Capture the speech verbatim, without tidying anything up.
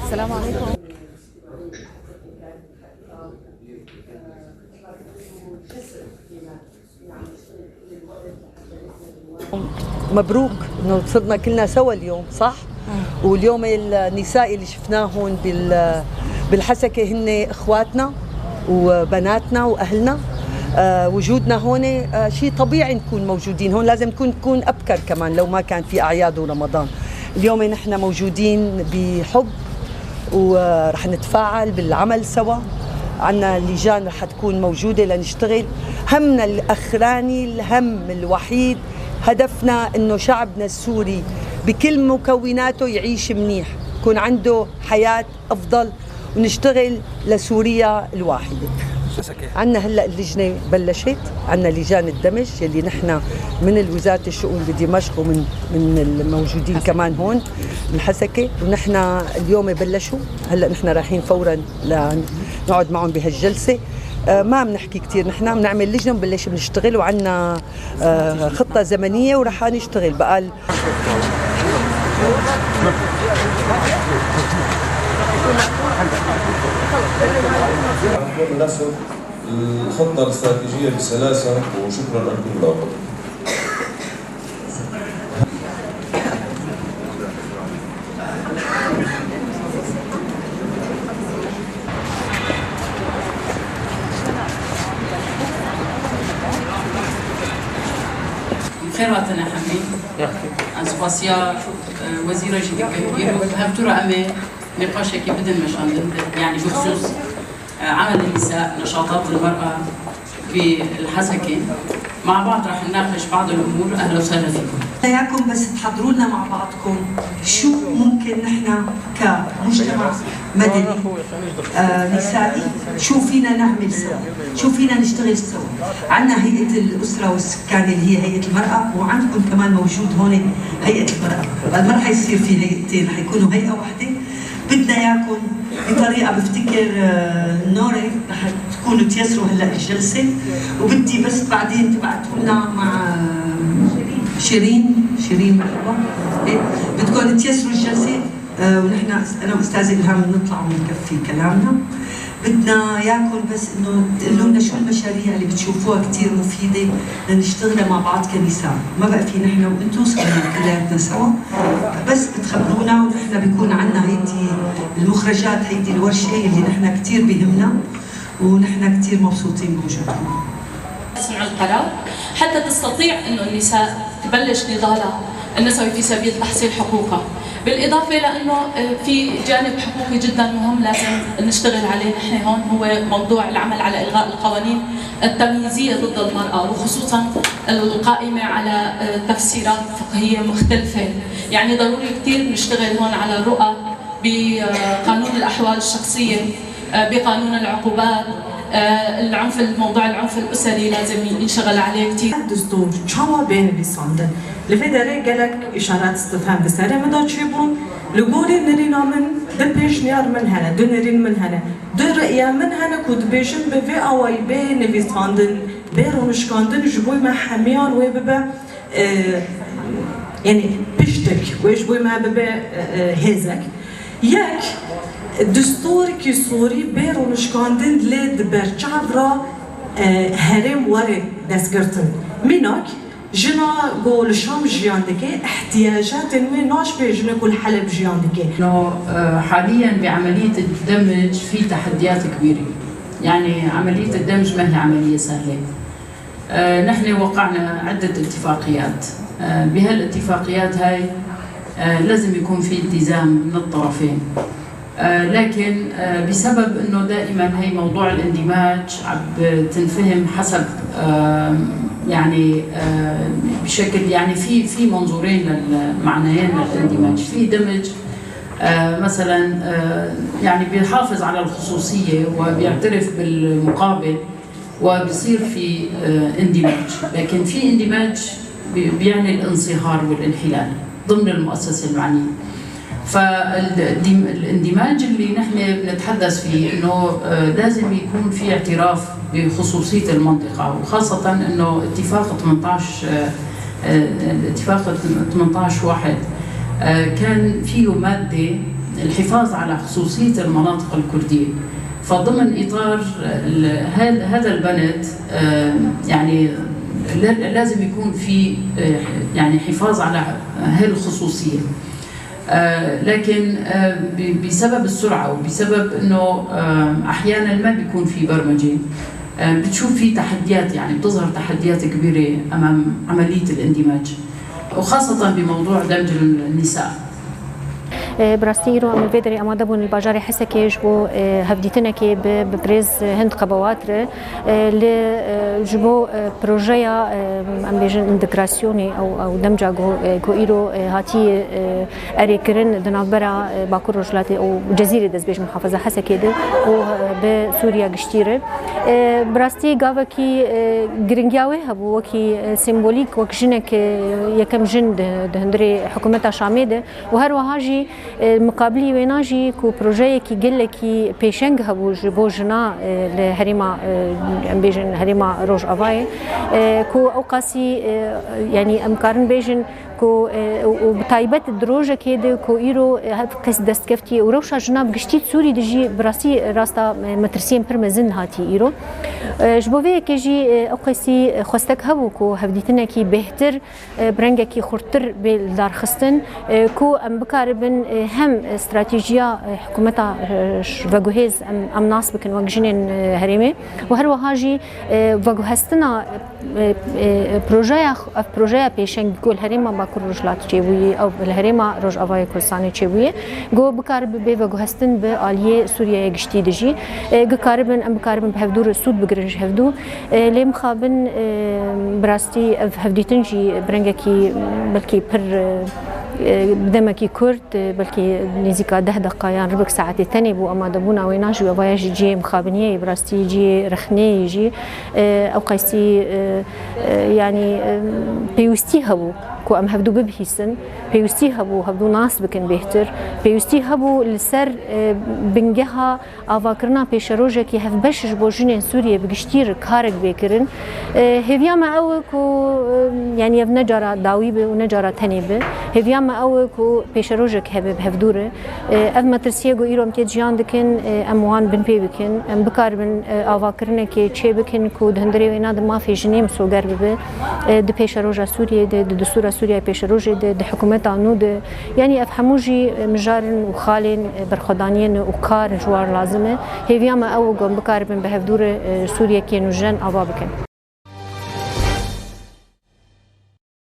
السلام عليكم. مبروك إنه صرنا كلنا سوا اليوم، صح؟ واليوم النساء اللي شفناهم بال-، بالحسكة هن إخواتنا وبناتنا وأهلنا. آه، وجودنا هون، آه، شيء طبيعي نكون موجودين هون، لازم نكون، نكون أبكر كمان لو ما كان في أعياد ورمضان. اليوم نحن موجودين بحب، ورح نتفاعل بالعمل سوا. عنا لجان رح تكون موجودة لنشتغل. همنا الأخراني، الهم الوحيد، هدفنا إنه شعبنا السوري بكل مكوناته يعيش منيح، يكون عنده حياة أفضل، ونشتغل لسوريا الواحدة. عنا هلأ اللجنة بلشت، عنا لجان الدمج يلي نحن من الوزارة الشؤون بدمشق ومن، من الموجودين كمان هون من حسكة، ونحن اليوم بلشوا، هلأ نحن رايحين فورًا لنقعد معهم بهالجلسة. آه، ما بنحكي كتير، نحن بنعمل لجنة ونبلش بنشتغل، وعنا، آه، خطة زمنية ورح نشتغل بقال. نصل الخطة الاستراتيجية بسلاسة، وشكرًا لكم لوقتكم. Xêr hatin Ehemî. Ez spasiya, e, wezîra jî dikim. Îro bi hevdû re em ê nîqaşekî bidin meşandin, yanî bi xisûs, e, عمل النساء، نشاطات المرأة في الحسكة. مع بعض رح نناقش بعض الأمور. أهلا وسهلا فيكم. إياكم بس تحضروا لنا مع بعضكم شو ممكن نحن كمجتمع مدني، آه، نسائي، شو فينا نعمل سوا، شو فينا نشتغل سوا. عنا هيئة الأسرة والسكان اللي هي هيئة المرأة، وعندكم كمان موجود هون هيئة المرأة. بعد ما رح يصير في هيئتين، رح يكونوا هيئة واحدة. بدنا إياكم بطريقة، بفتكر، آه، نوري رح تكونوا تيسروا هلأ الجلسة، وبدي بس بعدين تبعتوا لنا مع، آه، شيرين، شيرين مرحبا. إيه، بدكم تيسروا الجلسة، آه، ونحن أس-، أنا وأستاذة إلهام بنطلع وبنكفي كلامنا. بدنا إياكم بس إنه تقولوا لنا شو المشاريع اللي بتشوفوها كتير مفيدة لنشتغلها مع بعض كنساء. ما بقى في نحن وإنتو، صرنا كلياتنا سوا. بس بتخبرونا، ونحن بيكون عنا هيدي المخرجات، هيدي الورشة اللي نحن كتير بيهمنا، ونحن كتير مبسوطين بوجودكم. تسمع القرار حتى تستطيع إنه النساء تبلش نضالها النسوي في سبيل تحصيل حقوقها. بالإضافة لأنه، آه، في جانب حقوقي جدًا مهم لازم نشتغل عليه نحن هون، هو موضوع العمل على إلغاء القوانين التمييزية ضد المرأة، وخصوصًا القائمة على، آه، تفسيرات فقهية مختلفة. يعني ضروري كتير نشتغل هون على رؤى بقانون الأحوال الشخصية، آه، بقانون العقوبات، آه، العنف، الموضوع العنف الأسري لازم ينشغل عليه كتير. Destûr çawa bê nivîsandin? Li vê derê gelek îşaret istifhem di serê min de çêbûn. Li gorî nerîna min du pêşniyar min hene, du nerîn min hene. Du reya min hene ku dibêjin bi vê awayî bê nivîsandin, bê rûnişkandin, ji bo me hemiyan wê bibe, e, yanî piştek, wê ji bo me bibe, e, e, hêzek. Yek, destûrekî Sûrî bê rûnişkandin lê di berçav re, e, herêm were destgirtin. Mînak, jina ku li Şam jiyan dike, ihtiyacatên wê naşbêjine ku li Heleb jiyan dike. إنه، آه، حاليًا بعملية الدمج في تحديات كبيرة. يعني عملية الدمج ما هي عملية سهلة. آه، نحن وقعنا عدة اتفاقيات. آه، بهالاتفاقيات هاي، آه، لازم يكون في التزام من الطرفين. آه، لكن، آه، بسبب إنه دائمًا هي موضوع الاندماج عم بتنفهم حسب، آه، يعني، آه، بشكل، يعني، في، في منظورين لل-، معنيين للاندماج. في دمج، آه، مثلًا، آه، يعني، بيحافظ على الخصوصية وبيعترف بالمقابل، وبصير في، آه، اندماج، لكن في اندماج بي-، بيعني الانصهار والانحلال ضمن المؤسسة المعنية. فالاندماج اللي نحن بنتحدث فيه إنه، آه، لازم يكون في اعتراف بخصوصية المنطقة، وخاصة إنه اتفاق ثمنتعش، آه، آه، اتفاق ثمنتعش واحد، آه، كان فيه مادة الحفاظ على خصوصية المناطق الكردية. فضمن إطار ال-، هال-، هذا البند، آه، يعني ل-، لازم يكون في، آه، يعني حفاظ على هالخصوصية. آه، لكن، آه، ب-، بسبب السرعة وبسبب إنه، آه، أحيانًا ما بيكون في برمجة، آه، بتشوف في تحديات، يعني بتظهر تحديات كبيرة أمام عملية الاندماج، وخاصة بموضوع دمج النساء. Bi rastî îro em li vê derê amade bûn li bajarê Hesekê ji bo hevdîtinekê bi, bi birêz Hind Qebawat re, li, ji bo projeya, em bêjin, întegrasyonê ew, ew demca ku, ku îro hatiye erêkirin di navbera Bakur Rojhilatê û Cezîrê destbêj muhafaza Hesekê de û bi Sûriya giştî re. Bi rastî gavekî giringiya wê hebû, wekî sembolîk, wek jinek, yekem jin di, di hundirê hikûmeta Şamê de û her wiha jî, e, miqabilî wêna jî ku projeyekî gelekî pêşeng hebû ji bo jina, e, li herêma, e, em bêjin herêma Rojavayê, e, ku ew qasî, e, yanî em karin bêjin ku, e, û, û bi taybet di rojekê de ku îro, e, hev qîz dest keftiye û rewşa jina bi giştî Sûrî de jî bi rastî rasta, e, metirsiyên pir mezin hatî îro. E, ji bo vê yekê jî, e, ew qasî xwestek hebû ku hevdîtinekî bêhtir, e, bi rengekî xurttir bê lidarxistin, e, ku em bikaribin, e, hem stratejiya, e, hikûmeta, e, ş-, veguhêz em, em nas bikin wek jinên, e, herêmê û her wiha jî, e, veguhestina, e, e, projeya, ev projeya pêşeng ku li herêma Bakur Rojhilat çêbûyî, ew li herêma Rojavayê Kurdistanê çêbûyî, ku bikaribe bê veguhestin bi aliyê Sûriyeyê giştî de jî, e, bikaribin, em bikaribin bi hevdû re sûd bigirin ji hevdû. E, lê mixabin, e, bi rastî ev hevdîtin jî bi rengekî belkî pir, e, e, bi demekî kurt, e, belkî nêzîka deh deqa yan ribik saetê tenê bû amadebûna wêna jî, evaya jî cihê mixabiniyê ye, bi rastî cihê rexneyê ye jî. E, ew qeysî, e, e, yanî, e, pêwîstî hebû ku em hevdû bibihîsin, pêwîstî hebû hevdû nas bikin bêhtir, pêwîstî hebû li ser, e, bingeha avakirina pêşerojekî hevbeş ji bo jinên Sûriyê bi giştî re karek bê kirin. E, hêviya me ew e ku, e, yanî ev ne cara dawî be û ne cara tenê be. Hêviya me ew e ku pêşerojek hebe bi hevdû re. E, ev metirsiyê ku îro em tê de jiyan dikin, e, em wan binpê bikin. Em bikaribin, e, avakirinekê çê bikin ku di hundirê wêna de mafê jinê misoger bibe. E, di pêşeroja Sûriyê de, di distûra Sûriya pêşerojê de, di hikûmeta nû de, Yanî ev hemû jî, e, mijar in û xalên, e, berxwedaniyê ne û kar ji war lazim e. Hêviya me ew e ku em bikaribin bi hevdû re, e, Sûriyekê nûjen ava bikin.